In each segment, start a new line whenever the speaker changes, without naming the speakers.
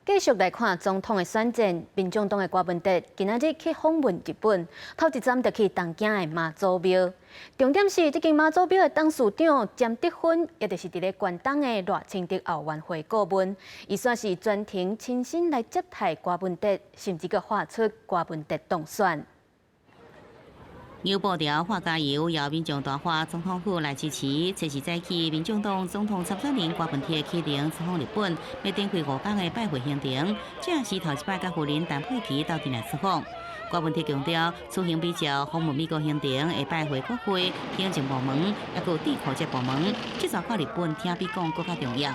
繼續來看總統的選戰，民眾黨的柯文哲今仔日去訪問日本，頭一站就去東京的媽祖廟。重點是這間媽祖廟的董事長詹德芬，也就是佇咧關東的賴清德後援會顧問，伊算是專程親身來接待柯文哲，甚至閣喊出柯文哲當選。
牛步條喊加油，邀民眾大喊總統府來支持。這是早起民眾黨總統參選人柯文哲啟程出訪日本，欲展開5天的拜會行程。這是頭一擺佮夫人陳佩琪鬥陣來出訪。柯文哲強調，此行比照訪問美國行程，會拜會國會、行政部門，抑閣智庫這部門。這次到日本聽比講閣較重要。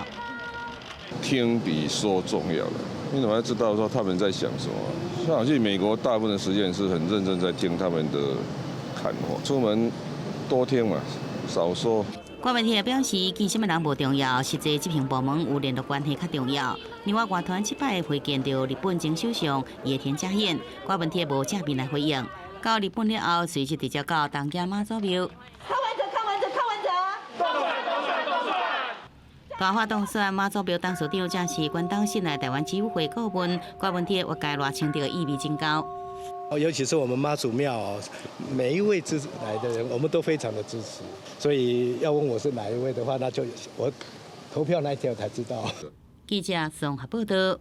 聽比說重要了，你怎麼知道說他們在想什麼？像去美國，大部分的時間是很認真在聽他們的看法，出門多聽嘛，少說。
郭文鐵表示，見啥物人無重要，實際執行部門有聯絡關係較重要。另外，外團這擺會見著日本前首相野田佳彥，郭文鐵無正面來回應。到日本了後，隨即直接到東京媽祖廟。
柯文哲，柯文哲，柯文哲。
大喊當選媽祖廟董事長，正是關東新來臺灣輜會顧問郭文鐵，越界賴清德的意味真高。
尤其是我們媽祖廟哦，每一位支持來的人，我們都非常的支持。所以要問我是哪一位的話，那就我投票那一天我才知道。
記者綜合報道。